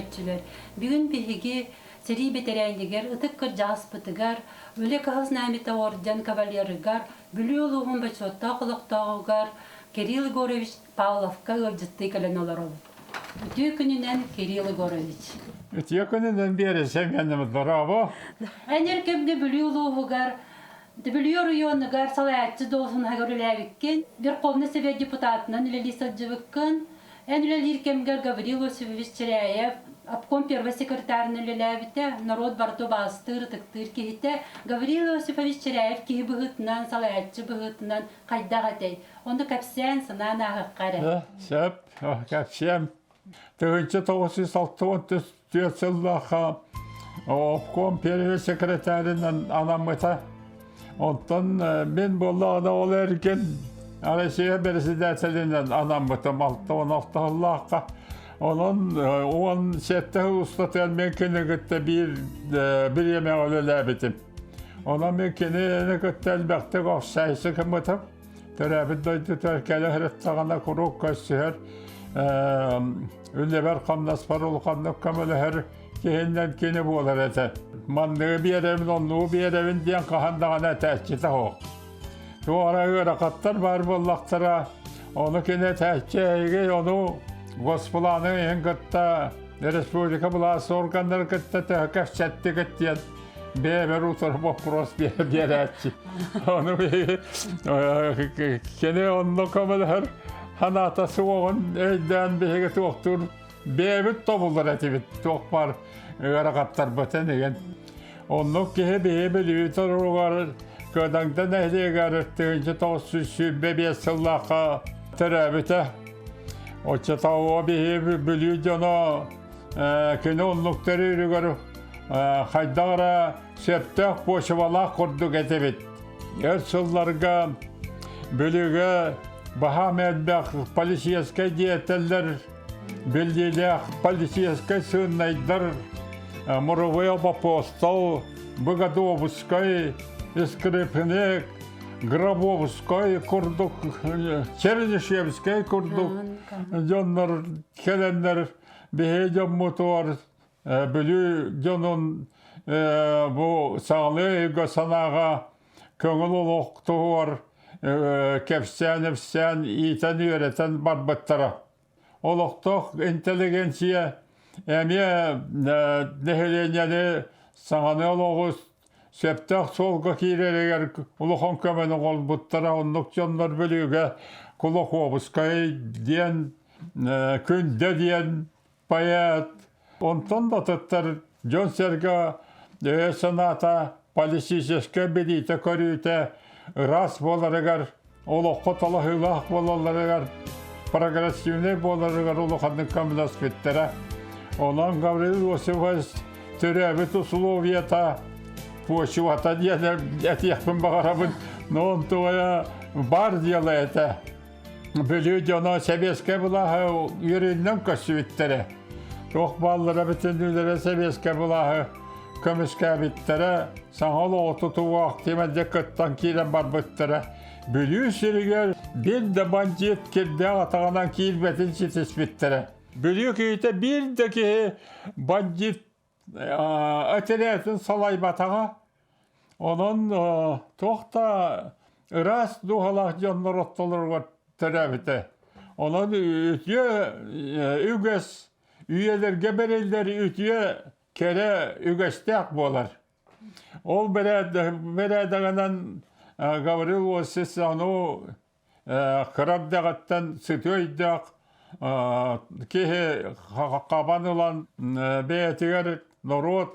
көрөөччүлэр! Бүгүн биһиги сэрии бэтэрээнигэр, ытык кырдьаҕаспытыгар, Үлэ Кыһыл Знамята орден кавалерыгар, Бүлүү улууһун бочуоттаах олохтооҕугар Кирилл Егорович Павловка ыалдьыттыы кэлэн олоробут. Үтүө күнүнэн, Кирилл Егорович! Үтүө күнүнэн биэрэсэм янымыт борообо. Эн эр кэмгэ Бүлүү улууһугар Бүлүү оройуонугар салайааччы должноһыгар үлэлээбиккин, Верховный Совет депутатынан үлэлии сылдьыбыккын, эн үлэлиир кэмгэр Гаврил Осипович Чиряев обком первый секретарынан үлэлээбитэ, норуот барыта убаастыыр, ытыктыыр киһитэ. Гаврил Осипович Чиряев киһи быһыытынан, салайааччы быһыытынан хайдах этэй? Ону кэпсээн, санаан ааһыахха эрэ. Сөп, кэпсиэм. 1964 сыллаахха обком первый секретарынан анаммыта. Онтон мин буоллаҕына ол эргин Россия председателинэн анаммытым 66 сыллаахха. Онон 17 сыл устатыгар мен кини кытта биир бириэмэҕэ үлэлээбитим. Онон мен кинини кытта элбэхтик охсайсы гыммытым. Төрөөбүт дойдутугар кэлэ сырыттаҕына куруук көрсүһэр, үлэбэр хамнаспар улаханнык көмөлөһөр киһиннэн кини буолар этэ. Манныгы биэрэбин, оннугу биэрэбин диэн хаһан даҕаны этээччитэ суох. Туох эрэ ыарахаттар баар буоллахтара, ону кини этээччи эһиги ону госпланы иһин кытта республика былаас органнары кытта төһө кэпсэттигит диэн бэйэбэр утары боппуруос биэрээччи. Ону кини онно көмөлөһөр санаата суоҕун өйдөөн биһиги туохтуур бэйэбит тобулар этибит туох баар ыарахаттарбытын игин. Оннук киһи биһи билии торугар Кыадаҥда нэһилиэгэр 1925 сыллаахха төрөөбүтэ. Оччотооҕу биһи Бүлүү дьоно кини оннук төрүүрүгэр хайдах эрэ сөптөөх почвалаах курдук этибит. Өр сылларга Бүлүүгэ баһаам элбэх полицейскай диэтэллэр, биллиилээх полицейскай сыыннайдар Муровой Апостол, Богодобускай, Скрипинек, Гробовскай курдук, Чернышевскай курдук дьоннор кэлэннэр биһи дьоммутугар Бүлүү дьонун бу саҕалыы өйгө санааҕа көҥүл олох туһугар кэпсээн-ипсээн иитэн-үөрэтэн барбыттара. Олохтоох интеллигенция эмиэ нэһилиэнньэни саҥаны олоҕу сөптөөх суолга киирэригэр улахан көмөнү оҥорбуттара. Оннук дьоннор Бүлүүгэ Кулаковскай диэн Күндэ диэн поэт, онтон да атыттар дьон-сэргэ өйө-санаата политическай билиитэ-көрүүтэ ыраас буоларыгар, олоххо талаһыылаах буолалларыгар, прогрессивнай буоларыгар улаханнык көмөлөспүттэрэ. Онон Гаврил Иосифович төрөөбүт условията почвата диэн этиэхпин баҕарабын, но онтугайа бар дьыала этэ. Бүлүү дьоно сэбиэскэй былааһы үөрүүнэн көрсүбүттэрэ. Туох бааллара бүтүннүүлэрэ сэбиэскэй былааһы көмүскээбиттэрэ, саҥа олоҕу тутууга тимирдэ кыттан киирэн барбыттара. Бүлүү сиригэр биир да бандьыыт кирдээх атаҕынан киирбэтин ситиспиттэрэ. Бүлүү киһитэ биир да киһи бандьыыт этэрээтин салайбатаҕа. Онон туох да ыраас дууһалаах дьоннор ортолоругар төрөөбүтэ. Онон үтүө үгэс үйэлэргэ бэриллэр үтүө кэрэ үгэстээх буолар. Ол бэрээдэгинэн Гаврил Осис ону кыра эрдэҕиттэн сытыы өйдөөх киһи хабан ылан бэйэтигэр норуот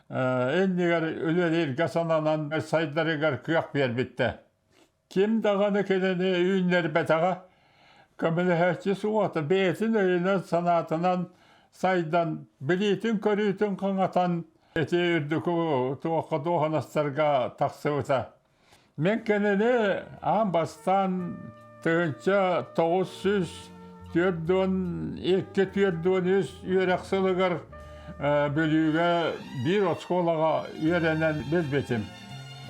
иннигэр үлэлииргэ сананан сайдарыгар кыах биэрбиттэ. Ким даҕаны кинини үүннэрбэтэҕэ, көмөлөһөөччү суоҕа, бэйэтин өйүнэн-санаатынан сайдан, билиитин-көрүүтүн хаҥатан ити үрдүкү туохха дуоһунастарга тахсыбыта. Мин кинини аан бастаан 1942-43 үөрэх сылыгар Бүлүүгэ биир оскуолаҕа үөрэнэн билбитим.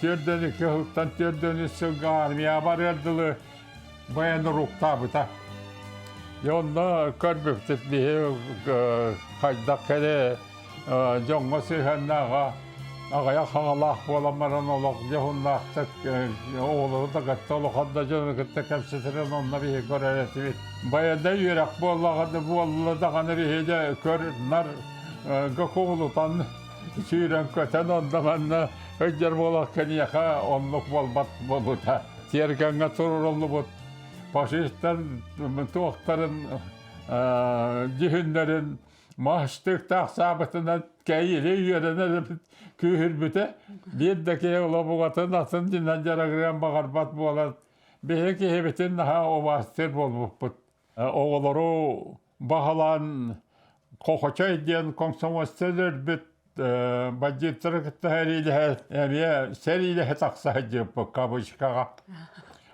42 сылтан 43 сылга армияҕа барыар дылы военруктаабыта. Онно көрбүппүт биһи хайдах кэрэ дьоҥҥо сыһыаннааҕа аҕыйах хаҥалаах буолан баран олох дьоһуннаахтык оҕолору да кытта улахан да дьону кытта кэпсэтэрин онно биһи көрөр этибит. Байыаннай үөрэх буоллаҕына буолла даҕаны биһи дьэ көр нар кубулутан сүүрэн көтөн онно манна өйдөр буолах киниэхэ оннук буолбат буолбута. Тиэргэҥҥэ туруруллубут фашистар туохтарын дьүһүннэрин маастыктаах саабытынан кэйири үөрэнэр күүһүрбүтэ. Биир да киһи олобугатын атын дьинэн дьарыгырыан баҕарбат буолан биһи киһибитин наһаа убаастыыр буолбуппут. Оҕолору баһылаан Хохочой диэн комсомольцы өлөрбүт бандьыыттары кытта сэриилэһэ эмиэ сэриилэһэ тахса сылдьыбыппыт кавычкаҕа.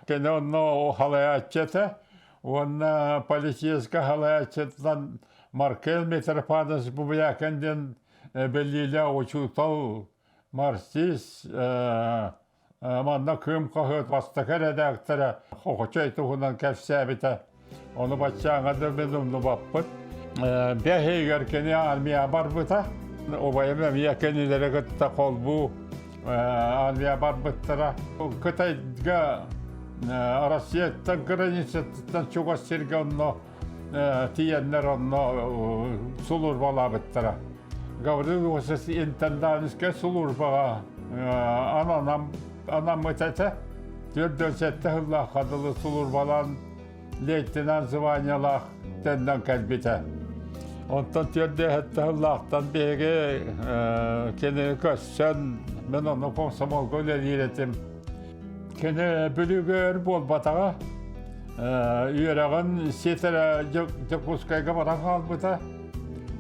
Кини онно халайааччы этэ уонна полицейскай халайааччытынан Маркел Митрофанович Бубуякин диэн биллиилээх учуутал марксист Манна Кыым хаһыат бастакы эрэдээктэрэ Хохочой туһунан кэпсээбитэ. Ону баччааҥҥа да мин умнубаппыт. Бэһигэр кини армия барбыта. Убайым эмиэ кинилэри кытта холбуу армия барбыттара. Кытайга Россияттан границаттан чугас сиргэ онно тиийэннэр онно сулуурбалаабыттара. Гаврил Иосиф интендантскай сулуурбаҕа анаммыт этэ. 47 сыллаахха дылы сулуурбалаан лейтенант званиелаах төннөн кэлбитэ. Онтон 47 сыллаахтан биһиги кинини көрсөн, мин ону комсомолга үлэлиир этим. Кини Бүлүүгэ өр буолбатаҕа. Үөрэҕин сиэтэрэ Дьокуускайга баран хаалбыта.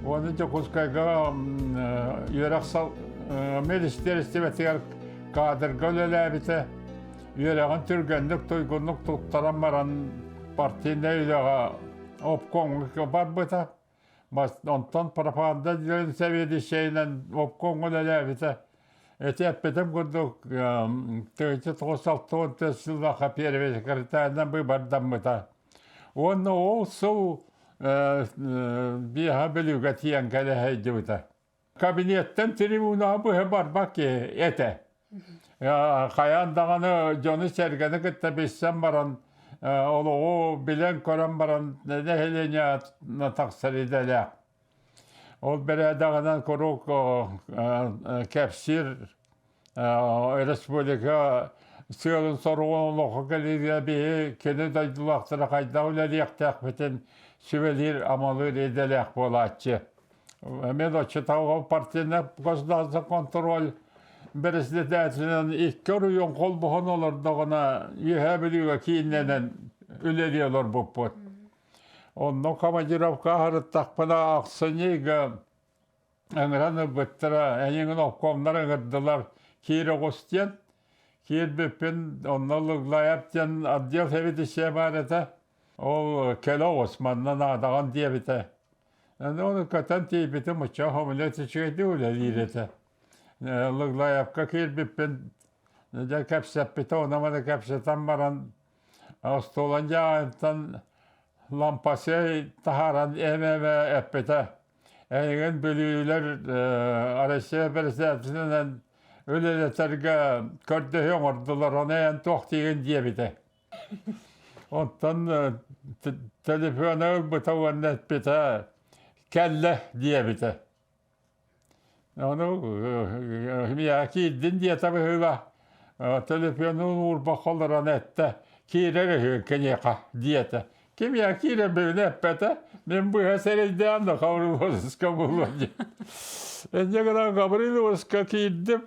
Уонна Дьокуускайга үөрэх министиэристибэтигэр кадрга үлэлээбитэ. Үөрэҕин түргэнник, туйгуннук туттаран баран партийнай үлэҕэ обкомҥа барбыта. Онтон пропаганда диэн сэбиэдиссэйинэн обкомҥа үлэлээбитэ. Ити эппитим курдук, 1964 сыллаахха первый секретарынан быыбардаммыта. Уонна ол сыл биэһэ Бүлүүгэ тиийэн кэлэ сылдьыбыта. Кабинеттан трибунаҕа быһа барбат киһи этэ. Хайаан даҕаны дьону-сэргэни кытта билсэн баран, олоҕу билэн-көрөн баран нэһилиэнньэ тахсар идэлээх. Ол бэрээдэҕинэн куруук кэпсиир республика сыалын-соругун олоххо кэлиигэ биһи кини дойдулаахтара хайдах үлэлиэхтээхпитин сүбэлиир-амалыыр идэлээх буолааччы. Эмиэ оччотооҕу партийнай государственный контроль бэрэссэдээтэлинэн икки оройуон холбоһон олордоҕуна Үөһээ Бүлүүгэ кииннэнэн үлэлии олорбуппут. Онно командировка аһарыттахпына ахсынньы ыйга ыҥыран ылбыттара, эйигин обкомнар ыҥырдылар, киир оҕус диэн. Киирбиппин онно Лыглаев диэн отдел сэбиэдиссэйэ баар этэ. Ол кэлэ оҕус, манна наадаҕын диэбитэ. Ону көтөн тиийбитим оччо хомунет үчүгэйдик үлэлиир этэ. Лыглаевка киирбиппин дьэ кэпсэппитэ, ону-маны кэпсэтэн баран остуолан дьааһынтан лампасей таһааран эм-эмэ эппитэ. Эйигин бүлүүлэр Россия председателинэн үлэлэтэргэ көрдөһүү оҥордулар, ону эн туох диигин диэбитэ. Оттон телефона ылбыта уонна эппитэ кэллэ диэбитэ. Ону миэхэ киирдин диэтэ быһыылаах. Төлөпүөнүн уурбакка олорон эттэ, киирэр үһү киниэхэ диэтэ. Кимиэхэ киирэр бүгүн эппэтэ, мин быһа сэрэйдээн да Гавриловска буолуо диэн. Инньэ гынан Гавриловска киирдим.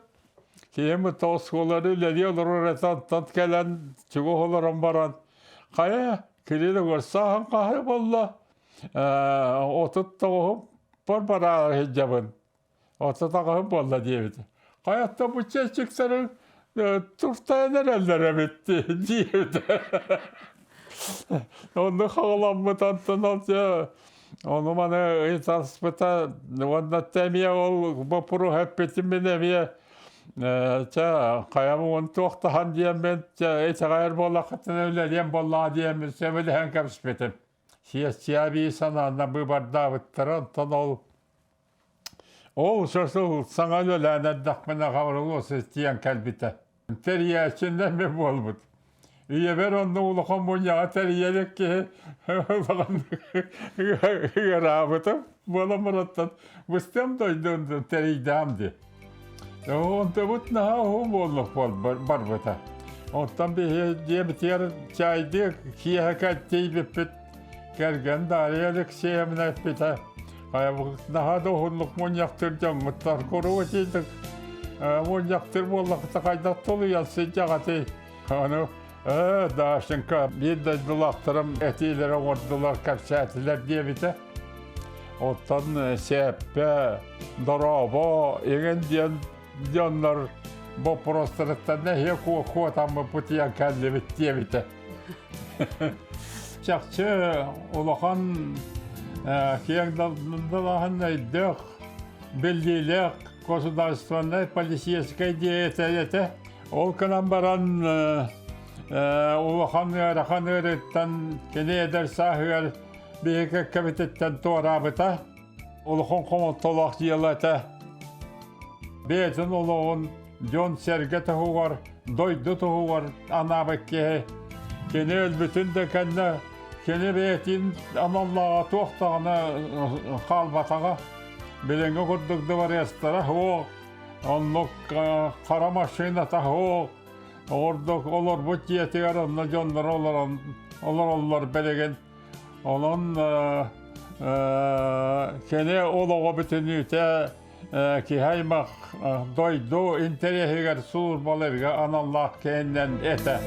Киһим оскуоланы үлэлии олорор этэ, онтон кэлэн чугас олорон баран, хайа, Кирилл Огурцов хаһы буолла? 39 барбараалар сылдьабын. 39 буолла диэбит. Хайатта бу чэчиктэри туртайан эрэллэр эбит диэбит. Онну хаҕаламмыт онтон ол ону маны ыйытаспыта уонна эмиэ ол боппуруоһу эппитим мин эмиэ чэ хайам уон туохтаһан диэммин чэ итэҕэйэр буоллаххытына үлэлиэм буоллаҕа диэммин сөбүлэһэн кэбиспитим. Сиэссийэ санаанна быыбардаабыттара, онтон ол ол сосул саҥа үлэлээн эрдэхпинэ Гаврил тиийэн кэлбитэ. Тэрийээччиннэр эмиэ буолбут. Ийэбэр онно улахан мунньаҕы тэрийэ илик киһи улахан ыараабытым. Буолан бараттан быстыам дойдун тэрийдэм дии. Онтубут наһаа уһун буоллук барбыта. Оттон биһи дьиэбитигэр чайдыы киэһэ кэлтийбиппит. Кэргэн Дарья Алексеевна эппитэ, наһаа да уһуннук мунньахтыыр дьоҥҥуттар куруук итиитик мунньахтыыр буоллаххыта хайдах тулуйан сылдьаҕытый? Ону ээ, Дашенька, биир дойдулаахтарым этиилэри оҥордулар, кэпсээтилэр диэбитэ. Оттон сээппэ, дорообо, иҥин диэн дьоннор боппуруостарыттан нэһиэ куотаммыппыт ийэн кэллибит диэбитэ. Чахчы улахан киэҥ далааһын өйдөөх, биллиилээх государственнай полицейскай деятель этэ. Ол гынан баран улахан ыарахан ыарыыттан кини эдэр сааһыгар биһиги кэккэбититтэн туораабыта. Улахан хомолтолоох дьыала этэ. Бэйэтин олоҕун дьон-сэргэ туһугар, дойду туһугар анаабыт киһи. Кини өлбүтүн да кэннэ кини бэйэтин аналлааҕа туох даҕаны хаалбатаҕа. Билиҥҥи курдук дыбарыастара суох, оннук хара машината суох, ордук олорбут дьиэтигэр онно дьонноро олорон олороллор билигин. Онон кини олоҕо бүтүннүүтэ киһи аймах дойду интэриэһигэр службаларга аналлаах киһинэн этэ.